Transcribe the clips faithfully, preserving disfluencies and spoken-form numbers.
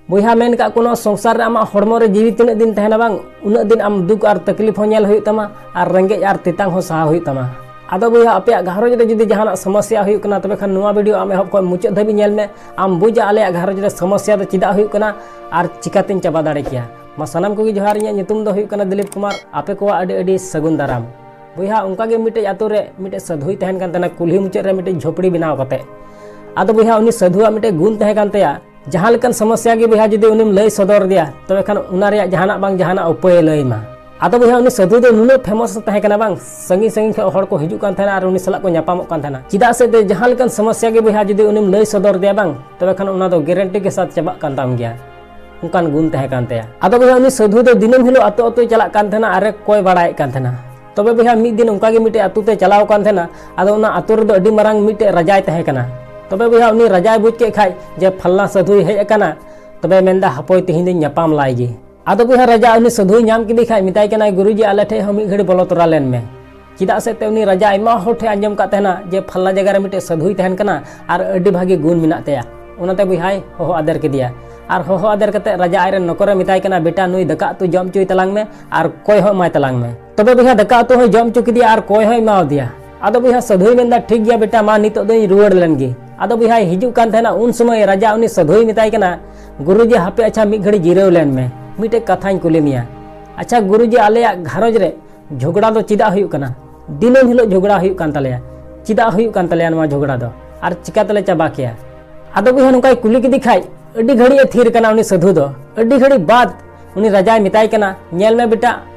ᱵᱚᱭᱦᱟ, ᱢᱮᱱ ᱠᱟᱜ ᱠᱚ, ᱱᱚᱣᱟ ᱥᱚᱝᱥᱟᱨ ᱨᱮ ᱟᱢᱟᱜ ᱦᱚᱲᱢᱚ ᱨᱮ ᱡᱤᱣᱤ ᱛᱤᱱᱟᱹᱜ ᱫᱤᱱ ᱛᱟᱦᱮᱱᱟ ᱵᱟᱝ, ᱩᱱᱟᱹᱜ ᱫᱤᱱ ᱟᱢ ᱫᱩᱠ ᱟᱨ ᱛᱟᱠᱞᱤᱯ ᱦᱚᱸ ᱧᱮᱞ ᱦᱩᱭᱩᱜ ᱛᱟᱢᱟ ᱟᱨ ᱨᱮᱸᱜᱮᱡ ᱟᱨ ᱛᱮᱛᱟᱝ ᱦᱚᱸ ᱥᱟᱦᱟᱣ ᱦᱩᱭᱩᱜ ᱛᱟᱢᱟ᱾ ᱟᱫᱚ ᱵᱚᱭᱦᱟ, ᱟᱯᱮᱭᱟᱜ ᱜᱷᱟᱨᱚᱸᱡᱽ ᱨᱮ ᱡᱩᱫᱤ ᱡᱟᱦᱟᱱᱟᱜ ᱥᱚᱢᱚᱥᱭᱟ ᱦᱩᱭᱩᱜ ᱠᱟᱱᱟ, ᱛᱚᱵᱮ ᱠᱷᱟᱱ ᱱᱚᱣᱟ ᱵᱷᱤᱰᱤᱭᱳ ᱟᱢ ᱮᱦᱚᱵ ᱠᱷᱚᱱ ᱢᱩᱪᱟᱹᱫ ᱫᱷᱟᱹᱵᱤᱡ ᱧᱮᱞ ᱢᱮ᱾ ᱟᱢ ᱵᱩᱡᱟ ᱟᱞᱮᱭᱟᱜ ᱜᱷᱟᱨᱚᱸᱡᱽ ᱨᱮ ᱥᱚᱢᱚᱥᱭᱟ ᱫᱚ ᱪᱮᱫᱟᱜ ᱦᱩᱭᱩᱜ ᱠᱟᱱᱟ ᱟᱨ ᱪᱤᱠᱟᱛᱤᱧ ᱪᱟᱵᱟ ᱫᱟᱲᱮ ᱠᱮᱭᱟ᱾ ᱢᱟ ᱥᱟᱱᱟᱢ ᱠᱚᱜᱮ ᱡᱚᱦᱟᱨ, ᱤᱧᱟᱹᱜ ᱧᱩᱛᱩᱢ ᱫᱚ ᱦᱩᱭᱩᱜ ᱠᱟᱱᱟ ᱫᱤᱞᱤᱯ ᱠᱩᱢᱟᱨ᱾ ᱟᱯᱮ ᱠᱚᱣᱟᱜ ᱟᱹᱰᱤ ᱟᱹᱰᱤ ᱥᱟᱹᱜᱩᱱ ᱫᱟᱨᱟᱢ᱾ ᱵᱚᱭᱦᱟ, ᱚᱱᱠᱟ ᱜᱮ ᱢᱤᱫᱴᱮᱡ ᱟᱛᱳ ᱨᱮ ᱢᱤᱫᱴᱮᱡ ᱥᱟᱹᱫᱷᱩᱭ ᱛᱟᱦᱮᱱ ᱠᱟᱱ ᱛᱟᱦᱮᱱᱟ, ᱠᱩᱞᱦᱤ ᱢᱩᱪᱟᱹᱫ ᱨᱮ ᱢᱤᱫᱴᱮᱡ ᱡᱷᱚᱯᱲᱤ ᱵᱮᱱᱟᱣ ᱠᱟᱛᱮ᱾ ᱟᱫᱚ ᱵᱚᱭᱦᱟ, ᱩᱱᱤ ᱥᱟᱹᱫᱷᱩᱣᱟᱜ ᱢᱤᱫᱴᱮᱡ ᱜᱩᱱ ᱛᱟᱦᱮᱸ ᱠᱟᱱ ᱛᱟᱭᱟ, ᱡᱟᱦᱟᱸ ᱞᱮᱠᱟᱱ ᱥᱚᱢᱚᱥᱭᱟ ᱜᱮ ᱵᱚᱭᱦᱟ ᱡᱩᱫᱤ ᱩᱱᱤᱢ ᱞᱟᱹᱭ ᱥᱚᱫᱚᱨ ᱟᱫᱮᱭᱟ, ᱛᱚᱵᱮ ᱠᱷᱟᱱ ᱚᱱᱟ ᱨᱮᱭᱟᱜ ᱡᱟᱦᱟᱱᱟᱜ ᱵᱟᱝ ᱡᱟᱦᱟᱱᱟᱜ ᱩᱯᱟᱹᱭᱮ ᱞᱟᱹᱭ ᱟᱢᱟ᱾ ᱟᱫᱚ ᱵᱚᱭᱦᱟ, ᱩᱱᱤ ᱥᱟᱹᱫᱷᱩ ᱫᱚ ᱱᱩᱱᱟᱹᱜ ᱯᱷᱮᱢᱟᱥ ᱛᱟᱦᱮᱸ ᱠᱟᱱᱟ ᱵᱟᱝ, ᱥᱟᱺᱜᱤᱧ ᱥᱟᱺᱜᱤᱧ ᱠᱷᱚᱱ ᱦᱚᱲ ᱠᱚ ᱦᱤᱡᱩᱜ ᱠᱟᱱ ᱛᱟᱦᱮᱱᱟ ᱟᱨ ᱩᱱᱤ ᱥᱟᱞᱟᱜ ᱠᱚ ᱧᱟᱯᱟᱢᱚᱜ ᱠᱟᱱ ᱛᱟᱦᱮᱱᱟ᱾ ᱪᱮᱫᱟᱜ ᱥᱮ ᱡᱟᱦᱟᱸ ᱞᱮᱠᱟᱱ ᱥᱚᱢᱚᱥᱭᱟ ᱜᱮ ᱵᱚᱭᱦᱟ ᱡᱩᱫᱤ ᱩᱱᱤᱢ ᱞᱟᱹᱭ ᱥᱚᱫᱚᱨ ᱟᱫᱮᱭᱟ ᱵᱟᱝ, ᱛᱚᱵᱮ ᱠᱷᱟᱱ ᱚᱱᱟ ᱫᱚ ᱜᱮᱨᱮᱱᱴᱤ ᱜᱮ ᱥᱟᱛ ᱪᱟᱵᱟᱜ ᱠᱟᱱ ᱛᱟᱢ ᱜᱮᱭᱟ᱾ ᱚᱱᱠᱟᱱ ᱜᱩᱱ ᱛᱟᱦᱮᱸ ᱠᱟᱱ ᱛᱟᱭᱟ᱾ ᱟᱫᱚ ᱵᱚᱭᱦᱟ, ᱩᱱᱤ ᱥᱟᱹᱫᱷᱩ ᱫᱚ ᱫᱤᱱᱟᱹᱢ ᱦᱤᱞᱳᱜ ᱟᱛᱳ ᱟᱛᱳᱭ ᱪᱟᱞᱟᱜ ᱠᱟᱱ ᱛᱟᱦᱮᱱᱟ ᱟᱨᱮ ᱠᱚᱭ ᱵᱟᱲᱟᱭᱮᱫ ᱠᱟᱱ ᱛᱟᱦᱮᱱᱟ᱾ ᱛᱚᱵᱮ ᱵᱚᱭᱦᱟ, ᱢᱤᱫ ᱫᱤᱱ ᱚᱱᱠᱟ ᱜᱮ ᱢᱤᱫᱴᱮᱡ ᱟᱛᱳ ᱛᱮ ᱪᱟᱞᱟᱣ ᱠᱟᱱ ᱛᱟᱦᱮᱱᱟ᱾ ᱟᱫᱚ ᱚᱱᱟ ᱟᱛᱳ ᱨᱮᱫᱚ ᱟᱹᱰᱤ ᱢᱟᱨᱟᱝ ᱢᱤᱫᱴᱮᱡ ᱨᱟᱡᱟᱭ ᱛᱟᱦᱮᱸ ᱠᱟᱱᱟ᱾ ᱛᱚᱵᱮ ᱵᱚᱭᱦᱟ, ᱩᱱᱤ ᱨᱟᱡᱟᱭ ᱵᱩᱡᱽ ᱠᱮᱫ ᱠᱷᱟᱡ ᱡᱮ ᱯᱷᱟᱞᱱᱟ ᱥᱟᱹᱫᱷᱩᱭ ᱦᱮᱡ ᱟᱠᱟᱱᱟ, ᱛᱚᱵᱮ ᱢᱮᱱᱫᱟ, ᱦᱟᱯᱳᱭ, ᱛᱮᱦᱮᱧ ᱫᱚᱧ ᱧᱟᱯᱟᱢ ᱞᱟᱭ ᱜᱮ᱾ ᱟᱫᱚ ᱵᱚᱭᱦᱟ, ᱨᱟᱡᱟ ᱩᱱᱤ ᱥᱟᱹᱫᱷᱩᱭ ᱧᱟᱢ ᱠᱮᱫᱮ ᱠᱷᱟᱡ ᱢᱮᱛᱟᱭ ᱠᱟᱱᱟᱭ, ᱜᱩᱨᱩᱡᱤ, ᱟᱞᱮ ᱴᱷᱮᱡ ᱦᱚᱸ ᱢᱤᱫ ᱜᱷᱟᱹᱲᱤ ᱵᱚᱞᱚ ᱛᱚᱨᱟ ᱞᱮᱱ ᱢᱮ᱾ ᱪᱮᱫᱟᱜ ᱥᱮ ᱛᱮ ᱩᱱᱤ ᱨᱟᱡᱟ ᱟᱭᱢᱟ ᱦᱚᱲ ᱴᱷᱮᱡ ᱟᱸᱡᱚᱢ ᱠᱟᱜ ᱛᱟᱦᱮᱱᱟ ᱡᱮ ᱯᱷᱟᱞᱱᱟ ᱡᱟᱭᱜᱟ ᱨᱮ ᱢᱤᱫᱴᱮᱡ ᱥᱟᱹᱫᱷᱩᱭ ᱛᱟᱦᱮᱱ ᱠᱟᱱᱟ ᱟᱨ ᱟᱹᱰᱤ ᱵᱷᱟᱜᱮ ᱜᱩᱱ ᱢᱮᱱᱟᱜ ᱛᱟᱭᱟ᱾ ᱚᱱᱟᱛᱮ ᱵᱚᱭᱦᱟᱭ ᱦᱚᱦᱚ ᱟᱫᱮᱨ ᱠᱮᱫᱮᱭᱟ᱾ ᱟᱨ ᱦᱚᱦᱚ ᱟᱫᱮᱨ ᱠᱟᱛᱮ ᱨᱟᱡᱟ ᱟᱡᱨᱮᱱ ᱱᱚᱠᱚᱨᱮ ᱢᱮᱛᱟᱭ ᱠᱟᱱᱟ, ᱵᱮᱴᱟ, ᱱᱩᱭ ᱫᱟᱠᱟ ᱩᱛᱩ ᱡᱚᱢ ᱦᱚᱪᱚᱭ ᱛᱟᱞᱟᱝ ᱢᱮ ᱟᱨ ᱠᱚᱭ ᱦᱚᱸ ᱮᱢᱟᱭ ᱛᱟᱞᱟᱝ ᱢᱮ᱾ ᱛᱚᱵᱮ ᱵᱚᱭᱦᱟ, ᱫᱟᱠᱟ ᱩᱛᱩ ᱦᱚᱸᱭ ᱡᱚᱢ ᱦᱚᱪᱚ ᱠᱮᱫᱮᱭᱟ ᱟᱨ ᱠᱚᱭ ᱦᱚᱸᱭ ᱮᱢᱟᱣᱟᱫᱮᱭᱟ᱾ ᱟᱫᱚ ᱵᱚᱭᱦᱟ, ᱥᱟᱹᱫᱷᱩᱭ ᱢᱮᱱᱫᱟ, ᱴᱷᱤᱠ ᱜᱮᱭᱟ ᱵᱮᱴᱟ, ᱢᱟ ᱱᱤᱛᱚᱜ ᱫᱚᱧ ᱨᱩᱣᱟᱹᱲ ᱞᱮᱱ ᱜᱮ᱾ ᱟᱫᱚ ᱵᱚᱭᱦᱟᱭ ᱦᱤᱡᱩᱜ ᱠᱟᱱ ᱛᱟᱦᱮᱱᱟ, ᱩᱱ ᱥᱚᱢᱚᱭ ᱨᱟᱡᱟ ᱩᱱᱤ ᱥᱟᱹᱫᱷᱩᱭ ᱢᱮᱛᱟᱭ ᱠᱟᱱᱟ, ᱜᱩᱨᱩᱡᱤ, ᱦᱟᱯᱮ, ᱟᱪᱪᱷᱟ, ᱢᱤᱫ ᱜᱷᱟᱹᱲᱤ ᱡᱤᱨᱟᱹᱣ ᱞᱮᱱ ᱢᱮ, ᱢᱤᱫᱴᱮᱡ ᱠᱟᱛᱷᱟᱧ ᱠᱩᱞᱤ ᱢᱮᱭᱟ᱾ ᱟᱪᱪᱷᱟ ᱜᱩᱨᱩᱡᱤ, ᱟᱞᱮᱭᱟᱜ ᱜᱷᱟᱨᱚᱸᱡᱽ ᱨᱮ ᱡᱷᱚᱜᱽᱲᱟ ᱫᱚ ᱪᱮᱫᱟᱜ ᱦᱩᱭᱩᱜ ᱠᱟᱱᱟ? ᱫᱤᱱᱟᱹᱢ ᱦᱤᱞᱳᱜ ᱡᱷᱚᱜᱽᱲᱟ ᱦᱩᱭᱩᱜ ᱠᱟᱱ ᱛᱟᱞᱮᱭᱟ, ᱪᱮᱫᱟᱜ ᱦᱩᱭᱩᱜ ᱠᱟᱱ ᱛᱟᱞᱮᱭᱟ ᱱᱚᱣᱟ ᱡᱷᱚᱜᱽᱲᱟ ᱫᱚ, ᱟᱨ ᱪᱤᱠᱟ ᱛᱮᱞᱮ ᱪᱟᱵᱟ ᱠᱮᱭᱟ? ᱟᱫᱚ ᱵᱚᱭᱦᱟ, ᱱᱚᱝᱠᱟᱭ ᱠᱩᱞᱤ ᱠᱮᱫᱮ ᱠᱷᱟᱡ ᱟᱹᱰᱤ ᱜᱷᱟᱹᱲᱤᱡ ᱮ ᱛᱷᱤᱨ ᱠᱟᱱᱟ ᱩᱱᱤ ᱥᱟᱹᱫᱷᱩ ᱫᱚ᱾ ᱟᱹᱰᱤ ᱜᱷᱟᱹᱲᱤᱡ ᱵᱟᱫ ᱩᱱᱤ ᱨᱟᱡᱟᱭ ᱢᱮᱛᱟᱭ ᱠᱟᱱᱟ, ᱧᱮᱞ ᱢᱮ ᱵᱮᱴᱟ,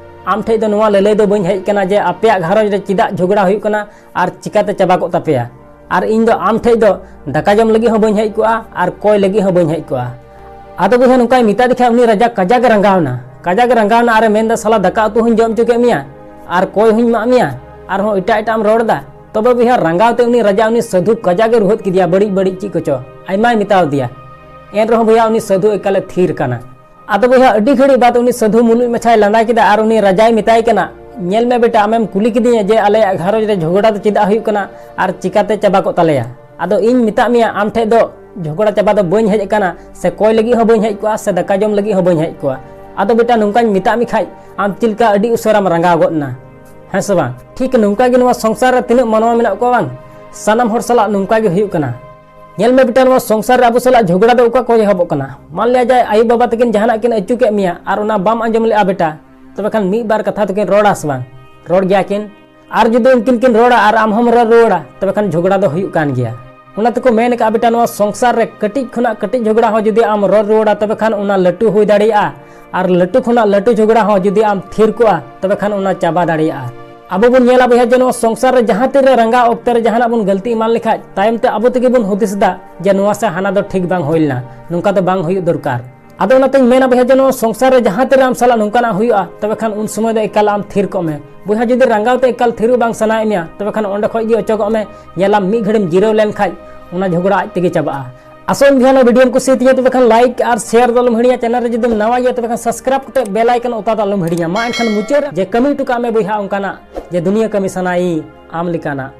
ᱟᱢ ᱴᱷᱮᱡ ᱫᱚ ᱱᱚᱣᱟ ᱞᱟᱹᱞᱟᱹᱭ ᱫᱚ ᱵᱟᱹᱧ ᱦᱮᱡ ᱠᱟᱱᱟ ᱡᱮ ᱟᱯᱮᱭᱟᱜ ᱜᱷᱟᱨᱚᱸᱡᱽ ᱨᱮ ᱪᱮᱫᱟᱜ ᱡᱷᱚᱜᱽᱲᱟ ᱦᱩᱭᱩᱜ ᱠᱟᱱᱟ ᱟᱨ ᱪᱤᱠᱟᱛᱮ ᱪᱟᱵᱟ ᱠᱚᱜ ᱛᱟᱯᱮᱭᱟ᱾ ᱟᱨ ᱤᱧ ᱫᱚ ᱟᱢ ᱴᱷᱮᱡ ᱫᱚ ᱫᱟᱠᱟ ᱡᱚᱢ ᱞᱟᱹᱜᱤᱫ ᱦᱚᱸ ᱵᱟᱹᱧ ᱦᱮᱡ ᱠᱚᱜᱼᱟ ᱟᱨ ᱠᱚᱭ ᱞᱟᱹᱜᱤᱫ ᱦᱚᱸ ᱵᱟᱹᱧ ᱦᱮᱡ ᱠᱚᱜᱼᱟ᱾ ᱟᱫᱚ ᱵᱚᱭᱦᱟ, ᱱᱚᱝᱠᱟᱭ ᱢᱮᱛᱟ ᱫᱮ ᱠᱷᱟᱡ ᱩᱱᱤ ᱨᱟᱡᱟ ᱠᱟᱡᱟᱠ ᱮ ᱨᱟᱸᱜᱟᱣ ᱮᱱᱟ, ᱠᱟᱡᱟᱠ ᱮ ᱨᱟᱸᱜᱟᱣ ᱮᱱᱟ ᱟᱨ ᱮ ᱢᱮᱱᱫᱟ, ᱥᱟᱞᱟ, ᱫᱟᱠᱟ ᱩᱛᱩ ᱦᱚᱸᱧ ᱡᱚᱢ ᱦᱚᱪᱚ ᱠᱮᱫ ᱢᱮᱭᱟ ᱟᱨ ᱠᱚᱭ ᱦᱚᱸᱧ ᱮᱢᱟᱜ ᱢᱮᱭᱟ, ᱟᱨᱦᱚᱸ ᱮᱴᱟᱜ ᱮᱴᱟᱜ ᱮᱢ ᱨᱚᱲ ᱮᱫᱟ᱾ ᱛᱚᱵᱮ ᱵᱚᱭᱦᱟ, ᱨᱟᱸᱜᱟᱣ ᱛᱮ ᱩᱱᱤ ᱨᱟᱡᱟ ᱩᱱᱤ ᱥᱟᱹᱫᱷᱩ ᱠᱟᱡᱟᱠ ᱮ ᱨᱩᱦᱮᱫ ᱠᱮᱫᱮᱭᱟ, ᱵᱟᱹᱲᱤᱡ ᱵᱟᱹᱲᱤᱡ ᱪᱮᱫ ᱠᱚᱪᱚ ᱟᱭᱢᱟᱭ ᱢᱮᱛᱟᱣ ᱫᱮᱭᱟ᱾ ᱮᱱ ᱨᱮᱦᱚᱸ ᱵᱚᱭᱦᱟ, ᱩᱱᱤ ᱥᱟᱹᱫᱷᱩ ᱮᱠᱟᱞᱮ ᱛᱷᱤᱨ ᱠᱟᱱᱟ᱾ ᱟᱫᱚ ᱵᱚᱭᱦᱟ, ᱟᱹᱰᱤ ᱜᱷᱟᱹᱲᱤᱡ ᱵᱟᱫ ᱩᱱᱤ ᱥᱟᱹᱫᱷᱩ ᱢᱩᱞᱩᱡ ᱢᱟᱪᱷᱟᱭ ᱞᱟᱸᱫᱟ ᱠᱮᱫᱟ ᱟᱨ ᱩᱱᱤ ᱨᱟᱡᱟᱭ ᱢᱮᱛᱟᱭ ᱠᱟᱱᱟ, ᱧᱮᱞ ᱢᱮ ᱵᱮᱴᱟ, ᱟᱢᱮᱢ ᱠᱩᱞᱤ ᱠᱤᱫᱤᱧᱟ ᱡᱮ ᱟᱞᱮᱭᱟᱜ ᱜᱷᱟᱨᱚᱸᱡᱽ ᱨᱮ ᱡᱷᱚᱜᱽᱲᱟ ᱫᱚ ᱪᱮᱫᱟᱜ ᱦᱩᱭᱩᱜ ᱠᱟᱱᱟ ᱟᱨ ᱪᱤᱠᱟᱛᱮ ᱪᱟᱵᱟ ᱠᱚᱜ ᱛᱟᱞᱮᱭᱟ᱾ ᱟᱫᱚ ᱤᱧ ᱢᱮᱛᱟᱜ ᱢᱮᱭᱟ, ᱟᱢ ᱴᱷᱮᱡ ᱫᱚ ᱡᱷᱚᱜᱽᱲᱟ ᱪᱟᱵᱟ ᱫᱚ ᱵᱟᱹᱧ ᱦᱮᱡ ᱟᱠᱟᱱᱟ, ᱥᱮ ᱠᱚᱭ ᱞᱟᱹᱜᱤᱫ ᱦᱚᱸ ᱵᱟᱹᱧ ᱦᱮᱡ ᱠᱚᱜᱼᱟ, ᱥᱮ ᱫᱟᱠᱟ ᱡᱚᱢ ᱞᱟᱹᱜᱤᱫ ᱦᱚᱸ ᱵᱟᱹᱧ ᱦᱮᱡ ᱠᱚᱜᱼᱟ᱾ ᱟᱫᱚ ᱵᱮᱴᱟ, ᱱᱚᱝᱠᱟᱧ ᱢᱮᱛᱟᱜ ᱢᱮ ᱠᱷᱟᱡ, ᱟᱢ ᱪᱮᱫ ᱞᱮᱠᱟ ᱟᱹᱰᱤ ᱩᱥᱟᱹᱨᱟᱢ ᱨᱟᱸᱜᱟᱣ ᱜᱚᱫ ᱮᱱᱟ, ᱦᱮᱸ ᱥᱮ ᱵᱟᱝ? ᱴᱷᱤᱠ ᱱᱚᱝᱠᱟ ᱜᱮ ᱱᱚᱣᱟ ᱥᱚᱝᱥᱟᱨ ᱨᱮ ᱛᱤᱱᱟᱹᱜ ᱢᱟᱱᱣᱟ ᱢᱮᱱᱟᱜ ᱠᱚᱣᱟ ᱵᱟᱝ, ᱥᱟᱱᱟᱢ ᱦᱚᱲ ᱥᱟᱞᱟᱜ ᱱᱚᱝᱠᱟ ᱜᱮ ᱦᱩᱭᱩᱜ ᱠᱟᱱᱟ᱾ ᱧᱮᱞ ᱢᱮ ᱵᱮᱴᱟ, ᱱᱚᱣᱟ ᱥᱚᱝᱥᱟᱨ ᱨᱮ ᱟᱵᱚ ᱥᱟᱞᱟᱜ ᱡᱷᱚᱜᱽᱲᱟ ᱫᱚ ᱚᱠᱟ ᱠᱷᱚᱱ ᱮᱦᱚᱵᱚᱜ ᱠᱟᱱᱟ? ᱢᱟᱱ ᱞᱤᱭᱟ ᱡᱟᱭ ᱟᱭᱳ ᱵᱟᱵᱟ ᱛᱟᱹᱠᱤᱱ ᱡᱟᱦᱟᱱᱟᱜ ᱠᱤᱱ ᱟᱹᱪᱩ ᱠᱮᱫ ᱢᱮᱭᱟ ᱟᱨ ᱚᱱᱟ ᱵᱟᱢ ᱟᱸᱡᱚᱢ ᱞᱮᱜᱼᱟ ᱵᱮᱴᱟ, ᱛᱚᱵᱮ ᱠᱷᱟᱱ ᱢᱤᱫ ᱵᱟᱨ ᱠᱟᱛᱷᱟ ᱫᱚᱠᱤᱱ ᱨᱚᱲᱟ ᱥᱮ ᱵᱟᱝ? ᱨᱚᱲ ᱜᱮᱭᱟ ᱠᱤᱱ᱾ ᱟᱨ ᱡᱩᱫᱤ ᱩᱱᱠᱤᱱ ᱠᱤᱱ ᱨᱚᱲᱟ ᱟᱨ ᱟᱢ ᱦᱚᱢ ᱨᱚᱲ ᱨᱩᱣᱟᱹᱲᱟ, ᱛᱚᱵᱮ ᱠᱷᱟᱱ ᱡᱷᱚᱜᱽᱲᱟ ᱫᱚ ᱦᱩᱭᱩᱜ ᱠᱟᱱ ᱜᱮᱭᱟ᱾ ᱚᱱᱟ ᱛᱮᱠᱚ ᱢᱮᱱ ᱟᱠᱟᱫᱼᱟ ᱵᱮᱴᱟ, ᱱᱚᱣᱟ ᱥᱚᱝᱥᱟᱨ ᱨᱮ ᱠᱟᱹᱴᱤᱡ ᱠᱷᱚᱱᱟᱜ ᱠᱟᱹᱴᱤᱡ ᱡᱷᱚᱜᱽᱲᱟ ᱦᱚᱸ ᱡᱩᱫᱤ ᱟᱢ ᱨᱚᱲ ᱨᱩᱣᱟᱹᱲᱟ, ᱛᱚᱵᱮ ᱠᱷᱟᱱ ᱚᱱᱟ ᱞᱟᱹᱴᱩ ᱦᱩᱭ ᱫᱟᱲᱮᱭᱟᱜᱼᱟ᱾ ᱟᱨ ᱞᱟᱹᱴᱩ ᱠᱷᱚᱱᱟᱜ ᱞᱟᱹᱴᱩ ᱡᱷᱚᱜᱽᱲᱟ ᱦᱚᱸ ᱡᱩᱫᱤ ᱟᱢ ᱛᱷᱤᱨ ᱠᱚᱜᱼᱟ, ᱛᱚᱵᱮ ᱠᱷᱟᱱ ᱚᱱᱟ ᱪᱟᱵᱟ ᱫᱟᱲᱮᱭᱟᱜᱼᱟ᱾ ᱟᱵᱚ ᱵᱚᱱ ᱧᱮᱞᱟ ᱵᱚᱭᱦᱟ ᱡᱮ ᱱᱚᱣᱟ ᱥᱚᱝᱥᱟᱨ ᱨᱮ ᱡᱟᱦᱟᱸ ᱛᱤᱨᱮ ᱨᱟᱸᱜᱟᱣ ᱚᱠᱛᱮ ᱨᱮ ᱡᱟᱦᱟᱱᱟᱜ ᱵᱚᱱ ᱜᱟᱹᱞᱛᱤ ᱮᱢᱟᱱ ᱞᱮᱠᱷᱟᱡ, ᱛᱟᱭᱚᱢ ᱛᱮ ᱟᱵᱚ ᱛᱮᱜᱮ ᱵᱚᱱ ᱦᱩᱫᱤᱥ ᱮᱫᱟ ᱡᱮ ᱱᱚᱣᱟ ᱥᱮ ᱦᱟᱱᱟ ᱫᱚ ᱴᱷᱤᱠ ᱵᱟᱝ ᱦᱩᱭ ᱞᱮᱱᱟ, ᱱᱚᱝᱠᱟ ᱫᱚ ᱵᱟᱝ ᱦᱩᱭᱩᱜ ᱫᱚᱨᱠᱟᱨ᱾ ᱟᱫᱚ ᱚᱱᱟᱛᱮᱧ ᱢᱮᱱᱟ ᱵᱚᱭᱦᱟ ᱡᱮ ᱱᱚᱣᱟ ᱥᱚᱝᱥᱟᱨ ᱨᱮ ᱡᱟᱦᱟᱸ ᱛᱤᱨᱮ ᱟᱢ ᱥᱟᱞᱟᱜ ᱱᱚᱝᱠᱟᱱᱟᱜ ᱦᱩᱭᱩᱜᱼᱟ, ᱛᱚᱵᱮ ᱠᱷᱟᱱ ᱩᱱ ᱥᱚᱢᱚᱭ ᱫᱚ ᱮᱠᱟᱞ ᱟᱢ ᱛᱷᱤᱨ ᱠᱚᱜ ᱢᱮ᱾ ᱵᱚᱭᱦᱟ ᱡᱩᱫᱤ ᱨᱟᱸᱜᱟᱣ ᱛᱮ ᱮᱠᱟᱞ ᱛᱷᱤᱨᱚᱜ ᱵᱟᱝ ᱥᱟᱱᱟᱭᱮᱫ ᱢᱮᱭᱟ, ᱛᱚᱵᱮ ᱠᱷᱟᱱ ᱚᱸᱰᱮ ᱠᱷᱚᱡ ᱜᱮ ᱚᱪᱚᱜᱚᱜ ᱢᱮ᱾ ᱧᱮᱞᱟᱢ ᱢᱤᱫ ᱜᱷᱟᱹᱲᱤᱢ ᱡᱤᱨᱟᱹᱣ ᱞᱮᱱ ᱠᱷᱟᱡ ᱚᱱᱟ ᱡᱷᱚᱜᱽᱲᱟ ᱟᱡ ᱛᱮᱜᱮ ᱪᱟᱵᱟᱜᱼᱟ᱾ ᱟᱥᱚᱜ ᱟᱹᱧ ᱵᱚᱭᱦᱟ ᱱᱚᱣᱟ video ᱠᱩᱥᱤᱭᱟᱛᱤᱧᱟ, ᱛᱚᱵᱮ ᱠᱷᱟᱱ like ᱟᱨ share ᱫᱚ ᱟᱞᱚᱢ ᱦᱤᱲᱤᱧᱟ᱾ Channel ᱨᱮ ᱡᱩᱫᱤᱢ ᱱᱟᱣᱟ ᱜᱮᱭᱟ, ᱛᱚᱵᱮ ᱠᱷᱟᱱ subscribe ᱠᱟᱛᱮ bell icon ᱚᱛᱟ ᱫᱚ ᱟᱞᱚᱢ ᱦᱤᱲᱤᱧᱟ᱾ ᱢᱟ ᱮᱱᱠᱷᱟᱱ ᱢᱩᱪᱟᱹᱫ ᱨᱮ ᱡᱮ ᱠᱟᱹᱢᱤ ᱦᱚᱴᱚ ᱠᱟᱜ ᱢᱮ ᱵᱚᱭᱦᱟ ᱚᱱᱠᱟᱱᱟᱜ ᱡᱮ ᱫᱩᱱᱤᱭᱟᱹ ᱠᱟᱹᱢᱤ ᱥᱟᱱᱟᱭᱤᱧ ᱟᱢ ᱞᱮᱠᱟᱱᱟᱜ᱾